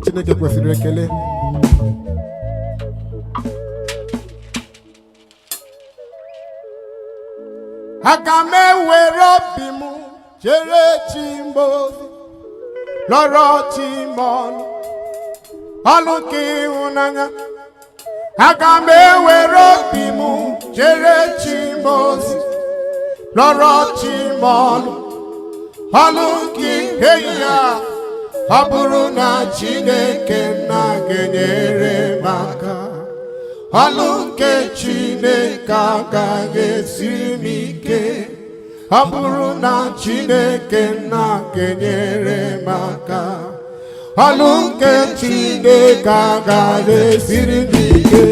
Chineke kwesịrị ekele. Aga m ewere obi m chere chi m ozi, lọrọ chi m ọlụ, ọlụ nke ịhụnanya. Aga m ewere obi m chere chi m ozi, lọrọ chi m ọlụ, ọlụ nke enyi ya. Ọ bụrụ na Chineke nna ga-enyere m aka, ọlụ nke Chineke agaghị esiri m ike. Ọ bụrụ na Chineke nna ga-enyere m aka, ọlụ nke Chineke agaghị esiri m ike.